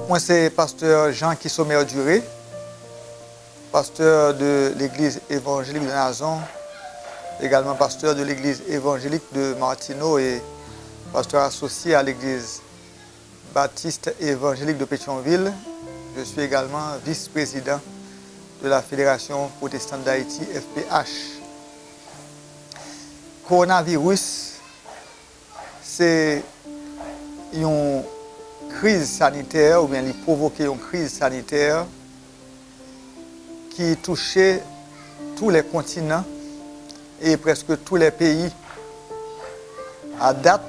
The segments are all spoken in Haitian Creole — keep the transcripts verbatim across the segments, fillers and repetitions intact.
Mwen se pastè Jean Kissomer Duré, pastè de Legliz Evanjelik de Nazon, egalman pastè de Legliz Evanjelik de Martineau e pastè asosye a Legliz Baptiste Évangélique de Pétion-Ville. Je suis également vice-président de la Fédération protestante d'Haïti, F P H. Kowonaviris se yon kriz sanitè, oubyen li pwovoke yon kriz sanitè ki touche tou lè kontinan e prèske tou lè peyi. A dat,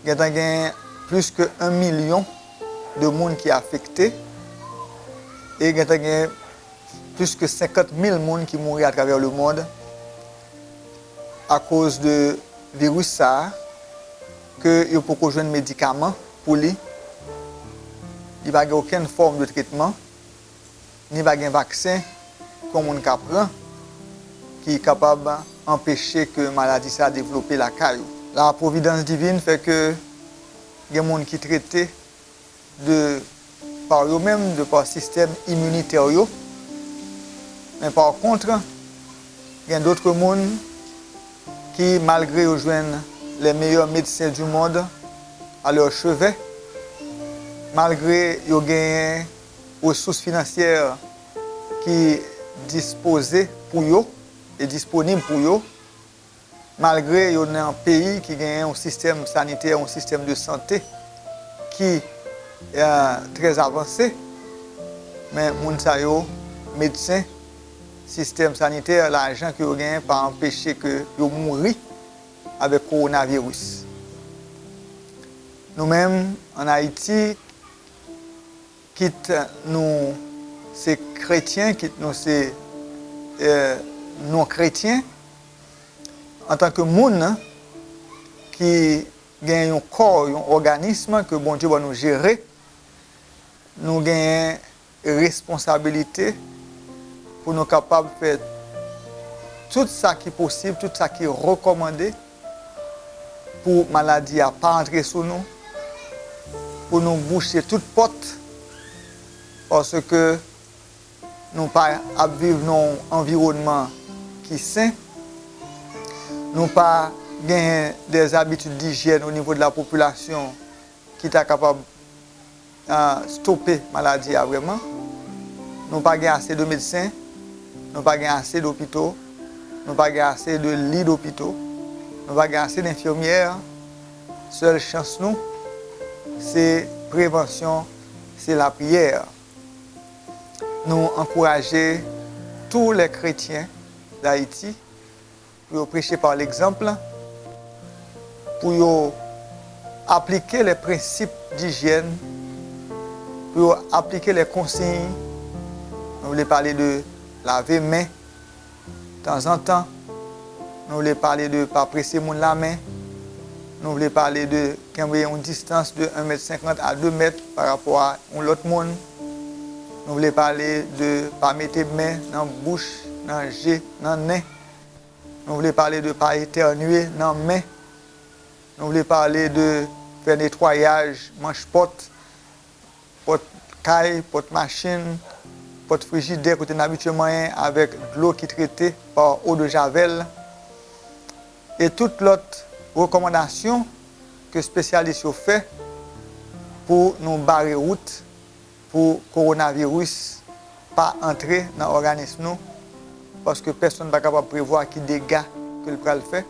gentan gen plis ke yon milyon de moun ki afekte e gentan gen plis ke senkant mil moun ki mouri atravè lemonn akoz de viris sa a, ke yo poko jwenn medikaman pou li, li pa gen okenn fòm de tretman, ni pa gen vaksen ke yon moun ka pran ki kapab anpeche ke maladi sa a devlope lakay ou. La providence divine fè ke gen moun ki trete de pa yo menm, de pa sistèm iminitè yo. Men pa kont, gen dòt moun ki, malgre yo jwenn les meilleurs médecins du monde à leur chevet, malgre yo genyen resous finansyè ki dispoze pou yo e disponib pou yo, malgre yo nan peyi ki genyen yon sistèm sanitè, yon sistèm de sante ki, eh, trè avanse, men moun sa yo, medsen, sistèm sanitè, lajan ke yo genyen pa anpeche ke yo mouri avèk kowonaviris. Nou menm, ann Ayiti, kit nou se kretyen, kit nou se, eh, non kretyen, antanke moun ki gen yon kò, yon òganism ke Bondye ban nou jere, nou genyen responsabilite pou nou kapab fè tout sa ki posib, tout sa ki rekòmande pou maladi a pa antre sou nou, pou nou bouche tout pòt, paske nou pa ap viv nan yon anviwònman ki sen, nou pa genyen des habitudes d'hygiène au niveau de la population ki ta kapab, ah, stope maladi a vrèman. Nou pa gen ase de medsen, nou pa gen ase dopito, nou pa gen ase de li dopito, nou pa gen ase denfimyè. Sèl chans nou, se prevansyon, se lapriyè. Nou ankouraje tous les chrétiens d'Haïti pou yo preche pa legzanp, pou yo aplike les principes d'hygiène, pou yo aplike les consignes. Nou vle pale de lave men tanzantan. Nou vle pale de pa prese moun lamen. Nou vle pale de kenbe yon distans de un mèt senkant a de mèt pa rapò a yon lòt moun. Nou vle pale de pa mete men nan bouch, nan je, nan nen. Nou vle pale de pa etènye nan men. Nou vle pale de fè netwayaj manch pòt, pòt kay, pòt machin, pòt frijidè kote n abitye manyen avèk dlo ki trete pa eau de javel. E tout lòt rekòmandasyon ke espesyalis yo fè pou nou bare wout pou kowonaviris pa antre nan òganis nou, paske pèsonn pa kapab prevwa ki dega ke l pral fè.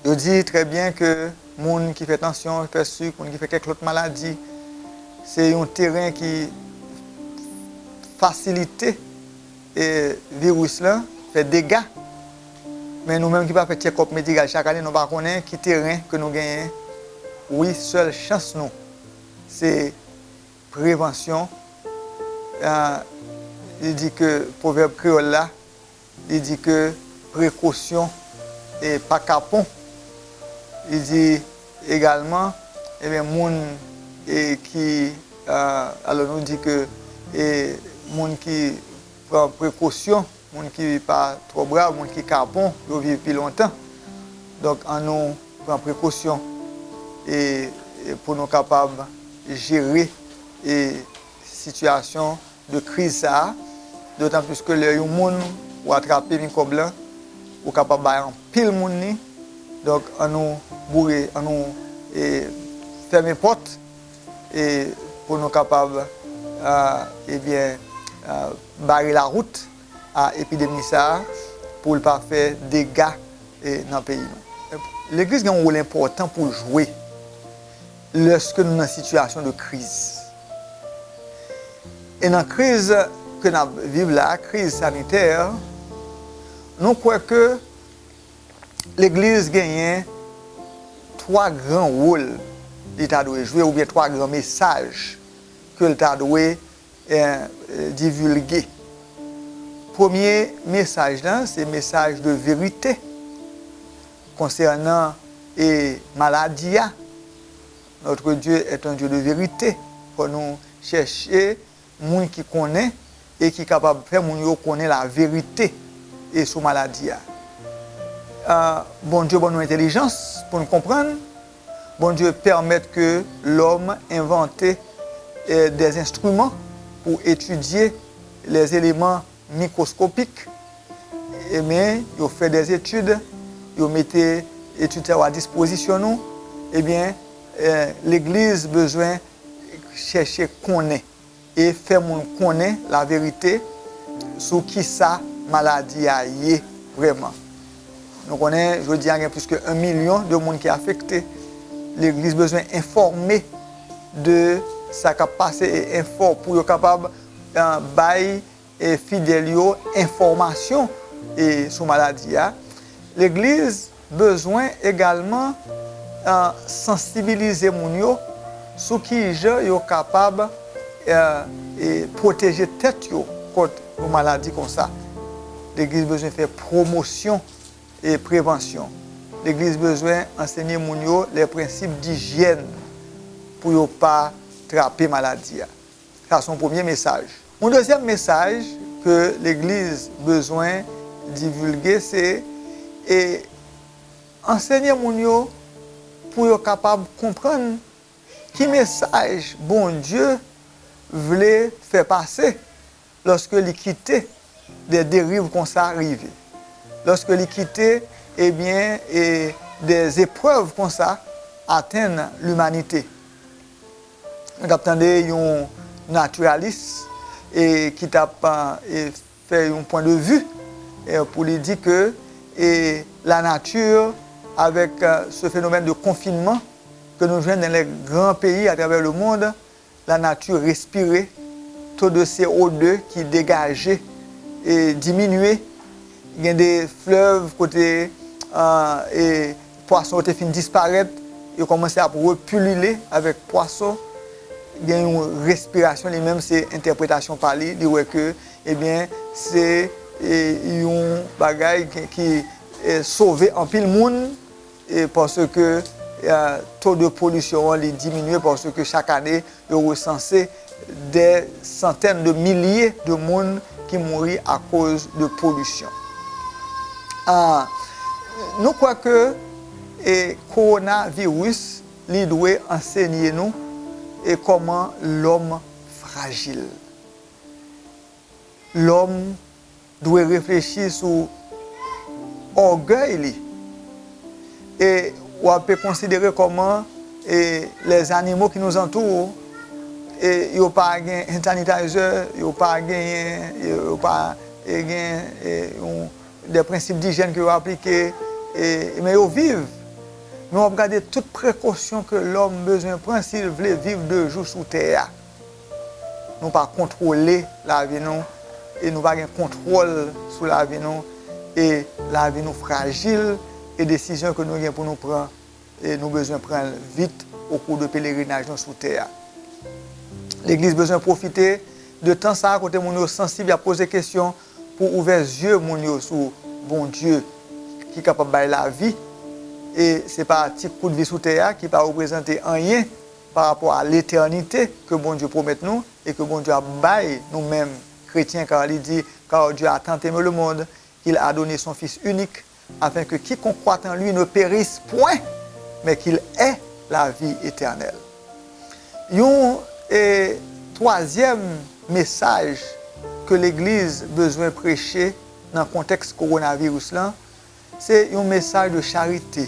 Yo di trè byen ke moun ki fè tansyon, fè sik, moun ki fè kèk lòt maladi, se yon teren ki fasilite e viris lan fè dega. Men nou menm ki pa fè tchèkòp medikal chak ane, nou pa konnen ki teren ke nou genyen. Wi, sèl chans nou, se prevansyon. Ah, li di ke pwovèb kreyòl la, li di ke prekosyon e pa kapon. Li di egalman, ebyen, moun e ki, ah, alò nou di ke e moun ki pran prekosyon, moun ki pa twò brav, moun ki kapon, yo viv pi lontan. Donk, ann nou pran prekosyon e, e pou nou kapab jere e sitiyasyon de kriz sa a, dotan plis ke lè yon moun ou atrape mikòb lan, ou kapab bay anpil moun li. Donk, ann nou boure, ann nou e, fèmen pòt e, pou nou kapab, a, ebyen, a, bare lawout a epidemi sa a pou l pa fè dega e, nan peyi nou. Legliz gen yon wòl enpòtan pou l jwe lèske nou nan sitiyasyon de kriz. E nan kriz ke n ap viv la, kriz sanitè, nou kwè ke legliz genyen twa gran wòl li ta dwe jwe, oubyen twa gran mesaj ke l ta dwe eh, divilge. Premye mesaj lan, se mesaj de verite konsènan e maladi a. Notre Dieu est un Dieu de vérité. Fò nou chèche moun ki konnen e ki kapab fè moun yo konnen laverite e sou maladi a. Ah, Bondye ban nou entèlijans pou n konprann. Bondye pèmèt ke lòm envante eh, des instruments pou etidye les éléments microscopiques. Ebyen, yo fè des études, yo mete etid sa yo a dispozisyon nou. Ebyen, eh, legliz bezwen chèche konnen e fè moun konnen laverite sou kisa maladi a ye vrèman. Nou konnen, jodi a, gen plis ke yon milyon de moun ki afekte. Legliz bezwen enfòme de sa k ap pase e enfò-, pou yo kapab, eh, bay e fidèl yo enfòmasyon e sou maladi a. Legliz bezwen egalman, eh, sansibilize moun yo sou kijan yo kapab, eh, e pwoteje tèt yo kont yon maladi konsa. Legliz bezwen fè pwomosyon e prevansyon. Legliz bezwen ansenye moun yo les principes d'hygiène pou yo pa trape maladi a. Sa se yon premye mesaj. Yon dezyèm mesaj ke legliz bezwen divilge, se e ansenye moun yo pou yo kapab konprann ki mesaj Bondye vle fè pase lòske li kite de deriv konsa rive. Lòske li kite, ebyen, e de eprèv konsa atenn limanite. Nou t ap tande yon natiralis e ki t ap, e, fè yon pwen de vi, e, pou li di ke, e, la nature, avec, euh, ce phénomène de confinement que nous jouons dans les grands pays à travers le monde, la nature respire, taux de C O deux ki degaje e diminye. Gen de flèv kote, ah, e pwason yo te fin disparèt, yo kòmanse ap repilile avèk pwason. Gen yon respirasyon, li menm se entèpretasyon pa li, li wè ke, ebyen, se, e, yon bagay ki, ki, e, sove anpil moun, e, paske, e, taux de pollution an, li diminye, paske chak ane, yo resanse des centaines de milliers de moun ki mouri akoz de polisyon. Ah, nou kwè ke, e, kowonaviris, li dwe ansenye nou, e, kòman lòm frajil. Lòm dwe reflechi sou ògèy li. E w ap konsidere kòman, e, les animaux qui nous entourent, e, yo pa gen hand sanitizer, yo pa genyen, yo pa, e, gen, e, yon, de prensip dijèn ke yo aplike, e, men yo viv. Men w ap gade tout prekosyon ke lòm bezwen pran si l vle viv de jou sou tè a. Nou pa kontwole lavi nou, e nou pa gen kontwòl sou lavi nou, e lavi nou frajil, e desizyon ke nou gen pou nou pran, e nou bezwen pran l vit au cours de pelerinaj nou sou tè a. Legliz bezwen pwofite de tan sa a kote moun yo sansib, y ap poze kesyon pou ouvè zye moun yo sou Bondye ki kapab bay lavi, e se pa ti kout vi sou tè a ki pa reprezante anyen pa rapò a letènite ke Bondye pwomèt nou e ke Bondye ap bay nou menm kretyen, kar li di, car Dieu a tant aimé le monde qu'il a donné son Fils unique, afin que quiconque croit en lui ne périsse point, mais qu'il ait la vie éternelle. Yon e, twazyèm mesaj ke legliz bezwen preche nan kontèks kowonaviris lan, se yon mesaj de charite.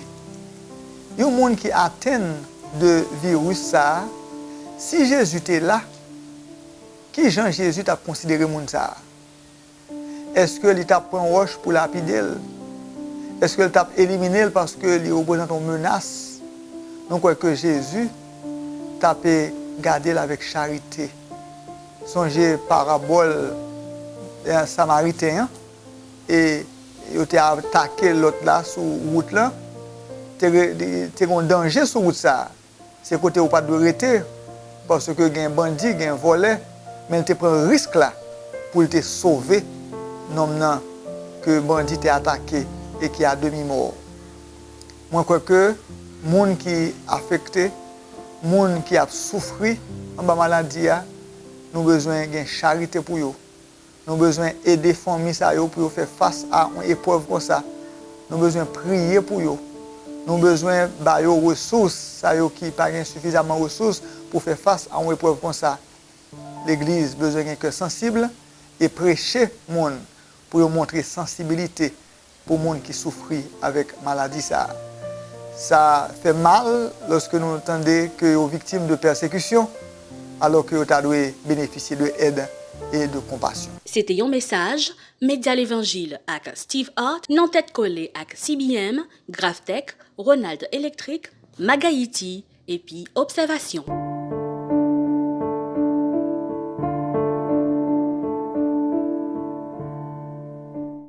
Yon moun ki atenn de viris sa a, si Jezi te la, ki jan Jezi t ap konsidere moun sa a? Èske li t ap pran wòch pou lapide l? Èske l t ap elimine l paske li reprezante yon menas? Nou kwè ke Jezi t ape gade l avèk charite. Sonje parabòl, eh, Samariten an, e yo te atake lòt la sou wout lan. Te re-, te gen yon danje sou wout sa a. Se kote ou pa t dwe rete, paske gen bandi, gen vòlè, men l te pran risk la pou l te sove nonm nan ke bandi te atake e ki a demi mò. Mwen kwè ke moun ki afekte, moun ki ap soufri anba maladi a, nou bezwen gen charite pou yo. Nou bezwen ede fanmi sa yo pou yo fè fas a yon eprèv konsa. Nou bezwen priye pou yo. Nou bezwen ba yo resous sa yo ki pa gen sifizaman resous pou fè fas a yon eprèv konsa. Legliz bezwen gen kè sansib e preche moun pou yo montre sansibilite pou moun ki soufri avèk maladi sa a. Sa fè mal lòske nou tande ke yo viktim de pèsekisyon, alò ke yo ta dwe benefisye de èd e de konpasyon. Se te yon mesaj Medya Levanjil ak Steve Hart nan tèt kole ak C B M, Graftech, Ronald Electric, Magayiti epi Obsèvasyon.